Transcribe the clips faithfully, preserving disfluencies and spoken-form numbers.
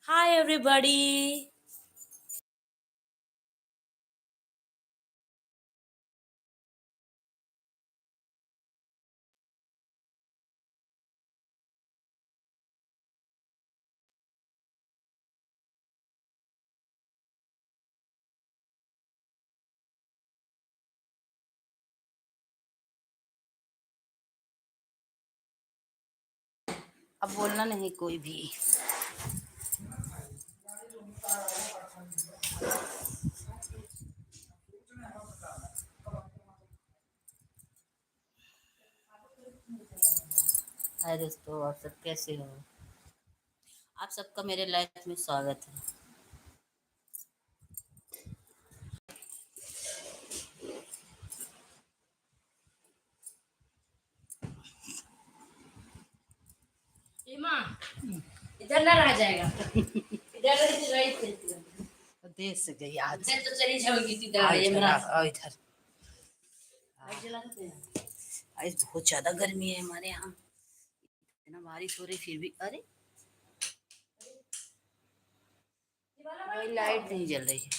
Hi everybody. अब बोलना नहीं कोई भी। हाय दोस्तों, आप सब कैसे हो? आप सबका मेरे लाइफ में स्वागत है। ए माँ, इधर ना रह जाएगा। इधर रह, इधर रह, इधर। देर से गई आज। इधर तो चली जाओगी सीधा, आज ये जरा, माँ। आ, इधर। आज जला देते हैं। आज बहुत ज्यादा गर्मी है हमारे यहाँ। इतना बारिश हो रही फिर भी, अरे, ये वाला भाई, लाइट नहीं जल रही है।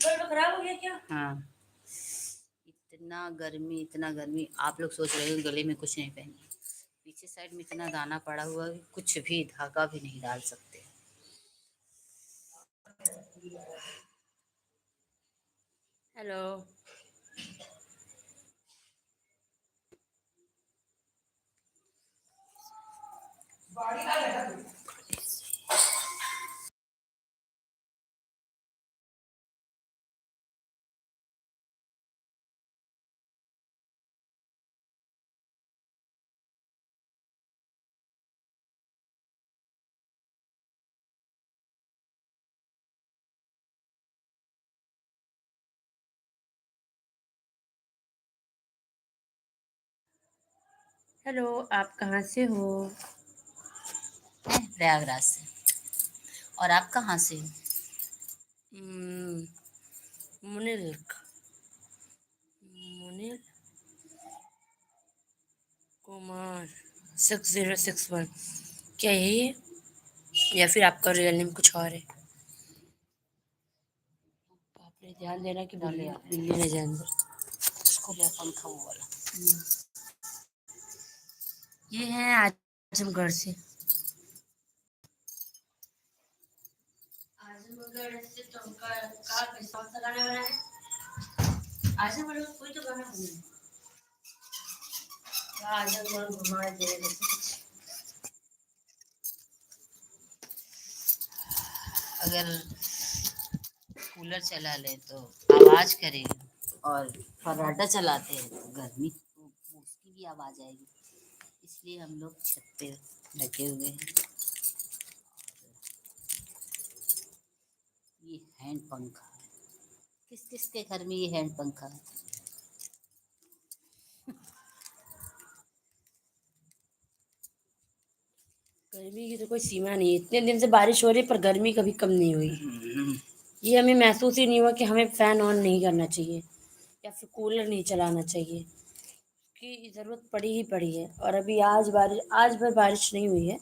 बल्ब खराब हो गया क्या? हाँ, इतना गर्मी, इतना गर्मी। आप लोग सोच रहे हो गले में कुछ नहीं पहनी, पीछे साइड में इतना दाना पड़ा हुआ है कि कुछ भी धागा भी नहीं डाल सकते। हेलो। हेलो, आप कहाँ से हो? मैं प्रयागराज से। और आप कहाँ से हो? हम्म, मुनिल, मुनिल कुमार सिक्स ज़ीरो सिक्स वन। क्या यही है या फिर आपका रियल नेम कुछ और है? बाप रे, ध्यान देना कि बिल्ली, बिल्ली न जाए अंदर। उसको क्या पंखा वो वाला? हम्म। ये है आजमगढ़ से। आजमगढ़ से तो उनका का, कौन सा गाना बना है? आजमगढ़ में कोई तो गाना बना है। आजमगढ़ घुमा दे। अगर कूलर चला लें तो आवाज करेगा, और फर्राटा चलाते हैं तो गर्मी, उसकी भी आवाज आएगी, इसलिए हम लोग छत पे बैठे हुए हैं। ये हैंड पंखा है। किस किस के घर में ये हैंड पंखा है? गर्मी की तो कोई सीमा नहीं है। इतने दिन से बारिश हो रही है, पर गर्मी कभी कम नहीं हुई। हम्म। ये हमें महसूस ही नहीं हुआ कि हमें फैन ऑन नहीं करना चाहिए या फिर कूलर नहीं चलाना चाहिए, कि जरूरत पड़ी ही पड़ी है। और अभी आज बारिश, आज भर बारिश नहीं हुई है।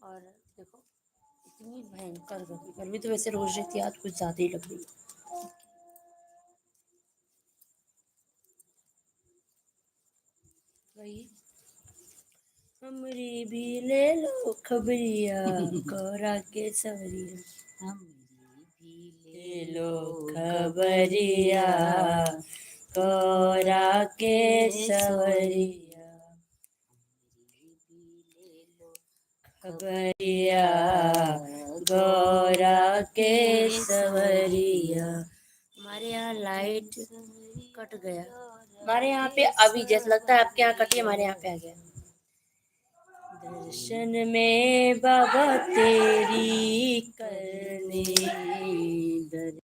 और देखो, इतनी भयंकर गर्मी, गर्मी तो वैसे रोज रहती है, आज कुछ ज्यादा ही लग रही है। वही, हमरी भी ले लो खबरिया, गौरा के सवरिया। हमरी भी ले लो खबरिया, गौरा के सवरिया। हमरी भी ले लो खबरिया, गौरा के सवरिया। हमारे यहाँ लाइट कट गया। हमारे यहाँ पे अभी जैसे लगता है आपके यहाँ कटी, हमारे यहाँ पे आ गया। दर्शन में बाबा तेरी करने दर-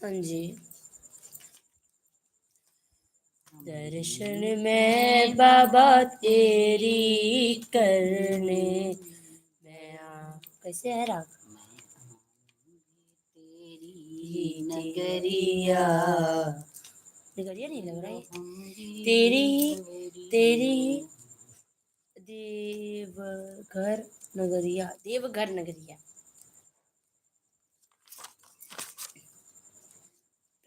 हाँ जी। दर्शन में बाबा तेरी करने, मैं आ- कैसे है राग? मैं आऊंगी तेरी ये नगरिया। नगरिया नहीं लग रहा है। रहूंगी तेरी, नगरिया। तेरी देवघर नगरिया, देवघर नगरिया।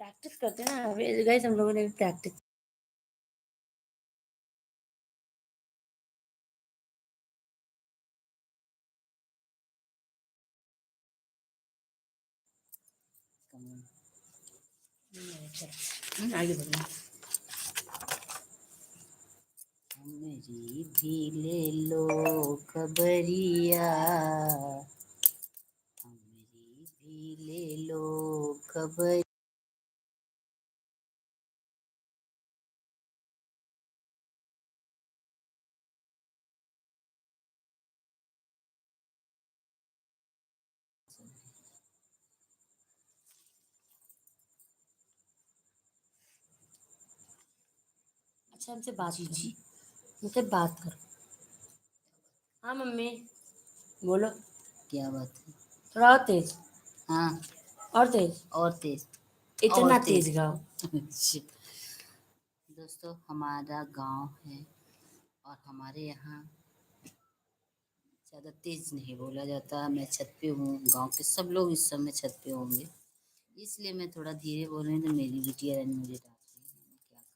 Practice करते हैं ना, अभी guys हम लोगों ने भी practice हम्म, आगे बढ़ो। हमरी भी ले लो खबरिया, हमरी भी ले लो खबर। अच्छा, हमसे बात जी, करो। जी। हमसे बात करो। हाँ मम्मी, बोलो। क्या बात है? थोड़ा और तेज। हाँ। और तेज। और तेज। इतना और तेज। तेज गाओ। अच्छा। दोस्तों, हमारा गांव है और हमारे यहाँ ज़्यादा तेज नहीं बोला जाता। मैं छत पे हूँ, गांव के सब लोग इस समय छत पे होंगे, इसलिए मैं थोड़ा धीरे बोल रही हूँ, तो मेरी बिटिया रानी मुझे डांट रही है, मैं क्या करूँ।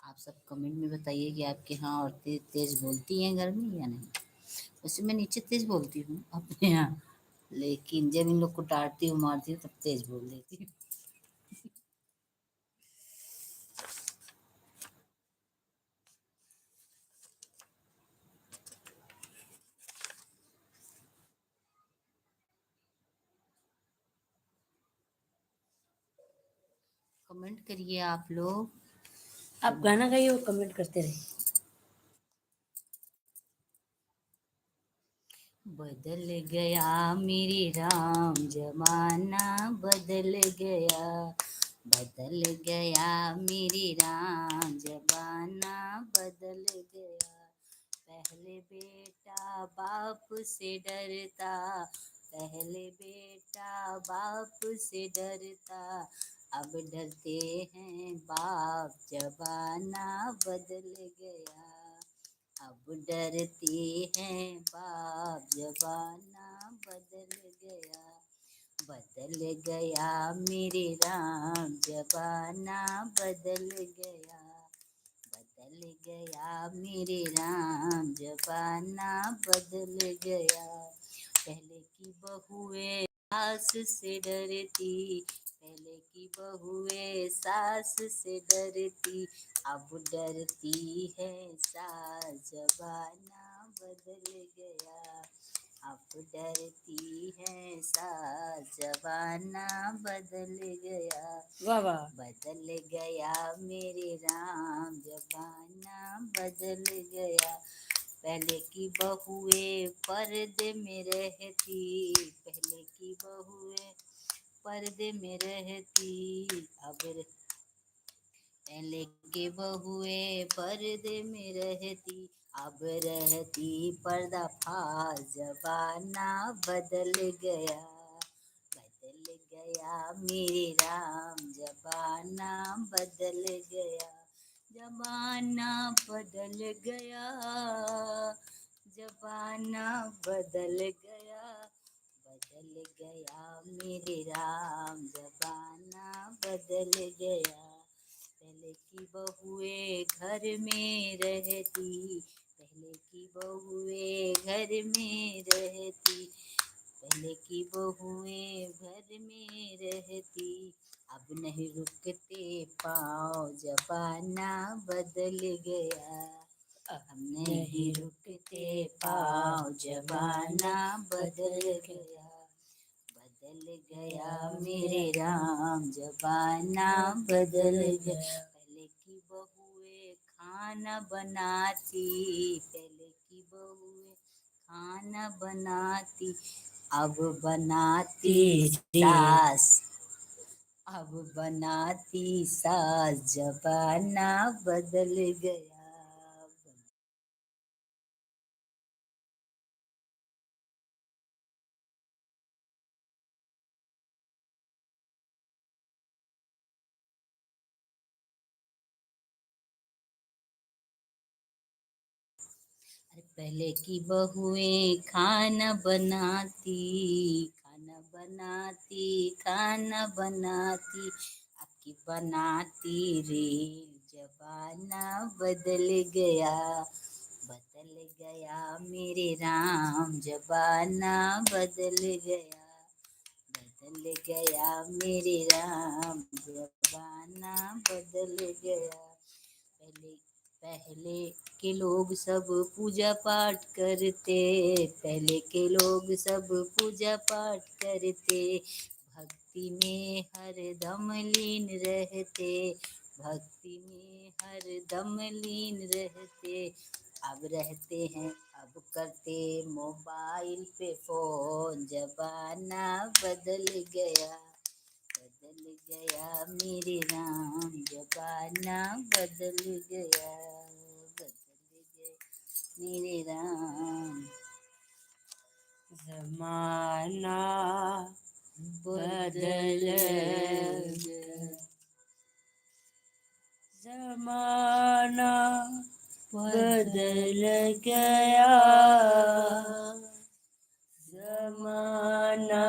आप सब comment में बताइए कि आपके यहाँ औरतें तेज बोलती हैं घर में या नहीं। वैसे मैं नीचे तेज बोलती हूँ अपने यहाँ, लेकिन जब इन लोग को डांटती हूँ, मारती हूँ, तब तेज बोल देती हूँ। Comment करिए आप लोग। आप गाना गाइए और comment करते रहिए। बदल गया मेरे राम जमाना, बदल गया, बदल गया मेरे राम जमाना, बदल गया। पहले बेटा बाप से डरता, पहले बेटा बाप से डरता, अब डरते हैं बाप, जमाना बदल गया। अब डरते हैं बाप, जमाना बदल गया। बदल गया मेरे राम, जमाना बदल गया। बदल गया मेरे राम, जमाना बदल गया। पहले की बहुएं सास से डरती, पहले की बहुएं सास से डरती, अब डरती है सास, जमाना बदल गया। अब डरती है सास, जमाना बदल गया। वाह, वाह। बदल गया मेरे राम, जमाना बदल गया। पहले की बहुएं पर्दे में रहती, पहले की बहुएं पर्दे में रहती, अब र-, पहले के बहुएं पर्दे में रहती, अब रहती पर्दाफाश, जमाना बदल गया। बदल गया मेरे राम, जमाना बदल गया, जमाना बदल गया, जमाना बदल गया, बदल गया मेरे राम, जमाना बदल गया। पहले की बहुएं घर में रहती, पहले की बहुएं घर में रहती, पहले की बहुएं घर में रहती, अब नहीं रुकते पाँव, जमाना बदल गया। अब नहीं रुकते पाँव, जमाना बदल गया। बदल गया मेरे राम, जमाना बदल गया। पहले की बहुएं खाना बनाती, पहले की बहुएं खाना बनाती, अब बनाती जी। सास, अब बनाती सास, जमाना बदल गया। पहले की बहुएं खाना बनाती, खाना बनाती, खाना बनाती, अब की बनाती रील। जमाना बदल गया, बदल गया मेरे राम, जमाना बदल गया, बदल गया मेरे राम, जमाना बदल गया। पहले, पहले के लोग सब पूजा पाठ करते, पहले के लोग सब पूजा पाठ करते, भक्ति में हरदम लीन रहते, भक्ति में हरदम लीन रहते। अब रहते हैं, अब करते मोबाइल पे फोन, जमाना बदल गया, बदल गया मेरे राम, जमाना बदल गया, बदल गया मेरे राम। जमाना बदल गया। जमाना बदल गया, जमाना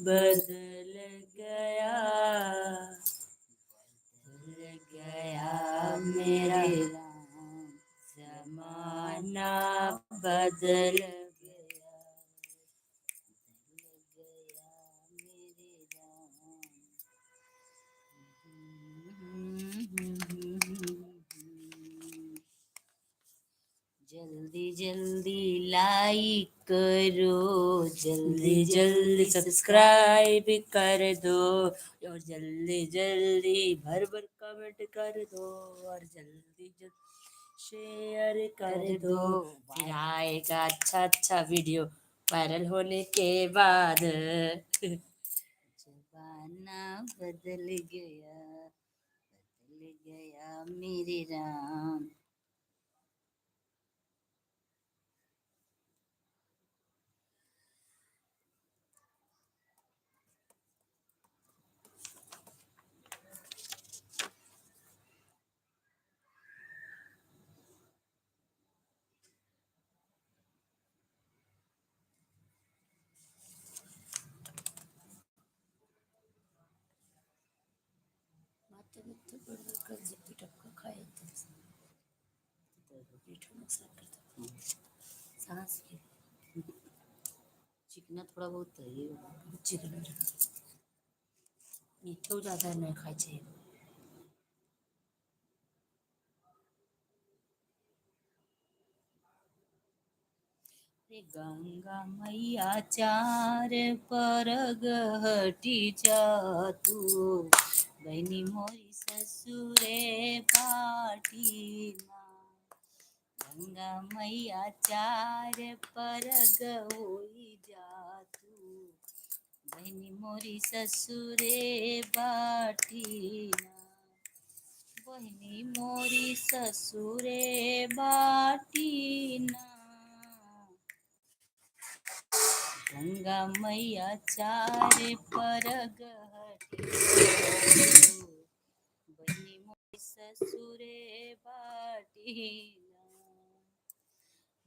बदल गया, बदल गया मेरे राम, जमाना बदल गया, बदल गया मेरे राम। जल्दी जल्दी like करो, जल्दी जल्दी subscribe कर दो, और जल्दी जल्दी भर भर comment कर दो, और जल्दी जल्दी share कर दो। फिर आएगा अच्छा अच्छा video viral होने के बाद। जमाना बदल गया, बदल गया मेरे राम। माता में तो बड़ा कर जितनी टपका खाए थे। मीठा नुकसान करता। सांस के। चिकना थोड़ा बहुत है ये। चिकना। मीठो ज्यादा नहीं खाए चाहिए। रे गंगा मैया चार परग हटी जा तू, बहिनी मोरी ससुरे बाटी ना। गंगा मैया चार परग होई जा तू, बहिनी मोरी ससुरे बाटी ना, बहिनी मोरी ससुरे बाटी ना। गंगा मैया चार परग हटी, बहिनी मोरी ससुरे बाटी ना।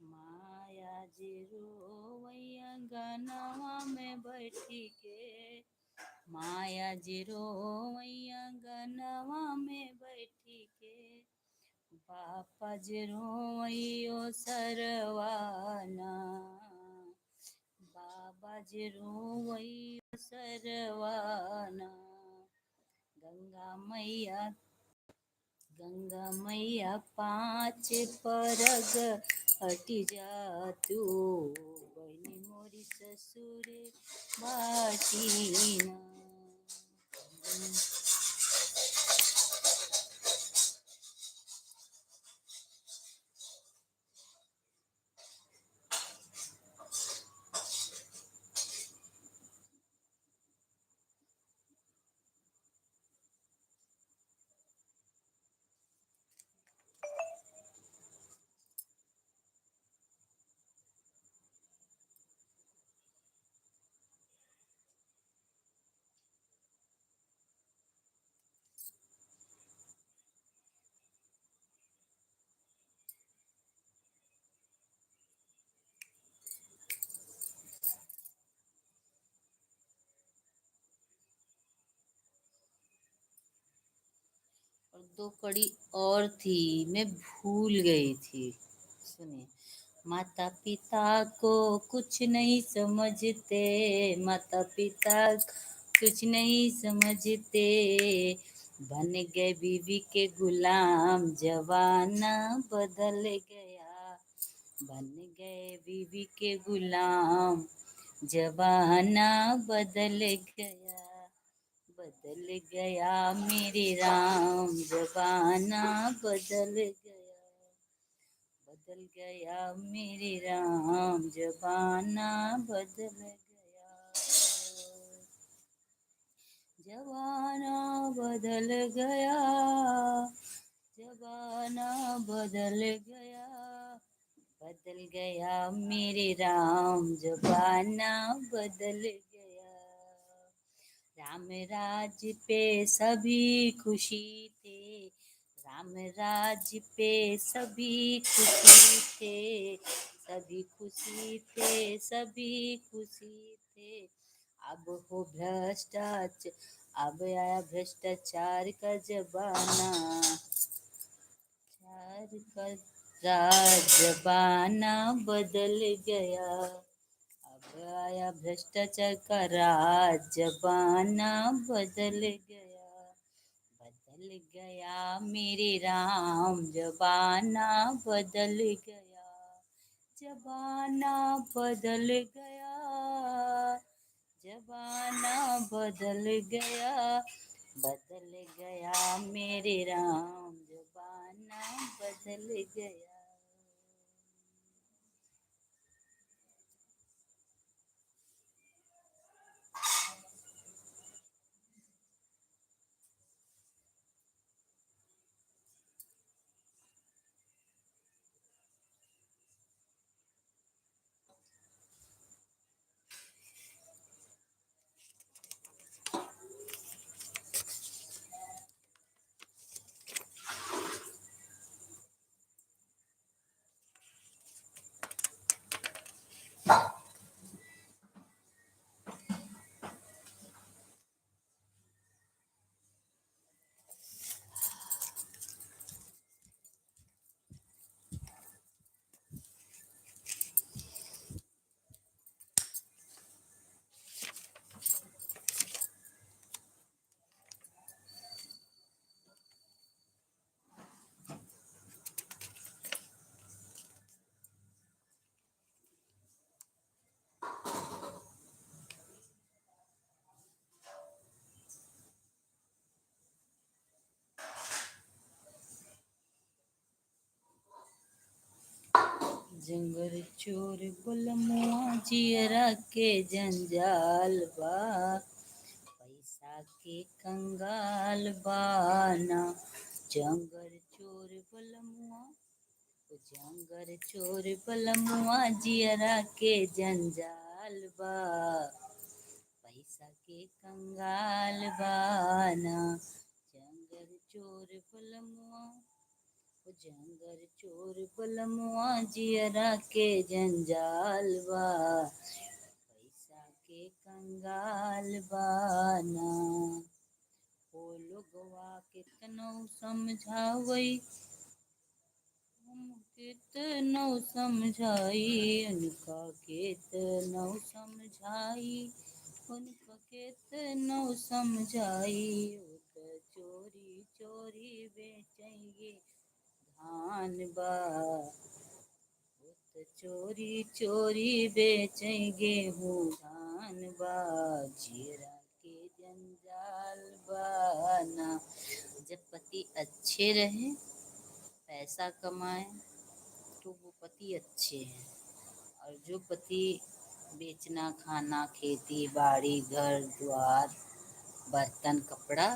माया जे रोवैया गनवा में बैठी के, माया जे रोवैया गनवा में बैठी के, बाबा जे रोवैयो सरवाना, बाबा जे रोवैयो सरवाना। गंगा मैया, गंगा मैया पाँच परग हटी जा तू, बहिनी मोरी ससुरे बाटी ना। तो कड़ी और थी, मैं भूल गई थी। सुनिए। माता पिता को कुछ नहीं समझते, माता पिता को कुछ नहीं समझते, बन गए बीवी के गुलाम, जमाना बदल गया, बन गए बीवी के गुलाम, जमाना बदल गया। बदल गया मेरे राम, जमाना बदल गया, बदल गया मेरे राम, जमाना बदल गया, जमाना बदल गया, जमाना बदल गया, बदल गया मेरे राम, जमाना बदल गया। राम राज पे सभी खुशी थे, राम राज पे सभी खुशी थे, सभी खुशी थे, सभी खुशी थे। अब हो भ्रष्टाचार, अब आया भ्रष्टाचार का जमाना, चार का राज, जमाना बदल गया। अब आया भ्रष्टाचार का राज, जमाना बदल गया। बदल गया मेरे राम, जमाना बदल गया, जमाना बदल गया, जमाना बदल गया, बदल गया मेरे राम, जमाना बदल गया। जंगल चोर बलमुआ जियरा के जंजाल बा, पैसा के कंगाल बा ना। जंगल चोर बलमुआ, ओ जंगल चोर बलमुआ जियरा के जंजाल बा, पैसा के कंगाल बा ना। जंगल चोर बलमुआ, ओ जंगल चोर बलमुआ जियरा के जंजाल बा, पैसा के कंगाल बा ना। ओ लोगवा केतनो समझावई, हम केतनो समझाई, उनका केतनो समझाई, उनका केतनो समझाई, उ त चोरी चोरी बेचेंगे धान बा, उ त चोरी चोरी बेचें गेहूँ धान बा, जियरा के जंजाल बा ना। जब पति अच्छे रहे, पैसा कमाए, तो वो पति अच्छे हैं, और जो पति बेचना, खाना, खेती, बाड़ी, घर, द्वार, बर्तन, कपड़ा,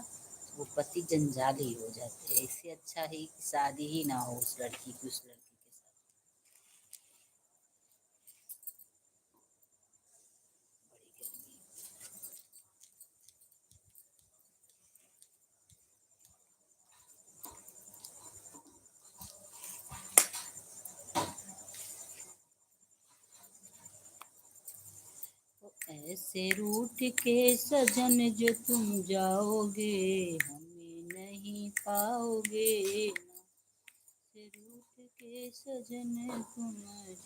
वो पति जंजाली हो जाते हैं। इससे अच्छा है कि शादी ही ना हो उस लड़की की, उस लड़की के साथ। बड़ी गर्मी। ऐसे रूठ के सजन जो तुम जाओगे, हमें नहीं पाओगे ना। से रूठ के सजन तुम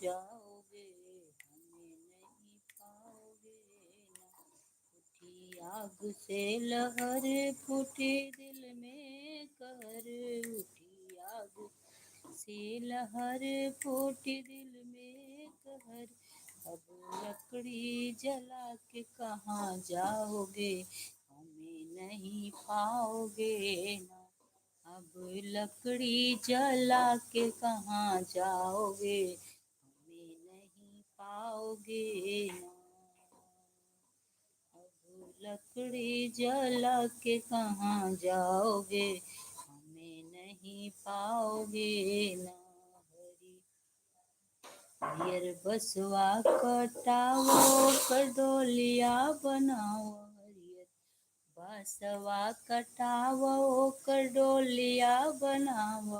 जाओगे, हमें नहीं पाओगे ना। उठी आग से लहर, फूटी दिल में कहर, उठी आग से लहर, फूटी दिल में कहर। अब लकड़ी जला के कहाँ जाओगे, हमें नहीं पाओगे ना। अब लकड़ी जला के कहाँ जाओगे, हमें नहीं पाओगे ना। अब लकड़ी जला के कहाँ जाओगे, हमें नहीं पाओगे ना। हरी हरियर बसवा कटावो, ओकर डोलिया बनावो। हरियर बसवा कटावो, ओकर डोलिया बनावो,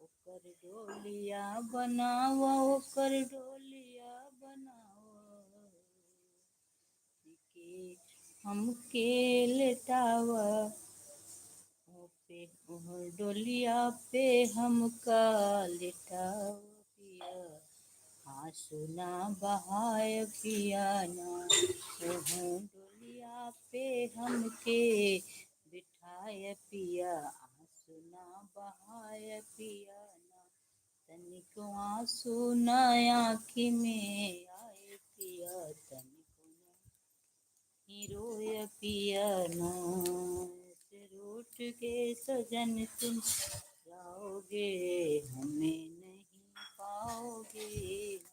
ओकर डोलिया बनावो, ओकर डोलिया बनावो। के हमके लेटावा, ओ पे, ओह डोलिया पे हमका लेटावा पिया, आँसू ना बहाय पिया ना। ओह डोलिया पे हमके बिठाय पिया, आँसू ना बहाय पिया ना। तनिको आँसू ना आँखी में आए पिया, तनिको ना ही रोय पिया ना। से रूठ के सजन तुम जाओगे, हमें नहीं पाओगे।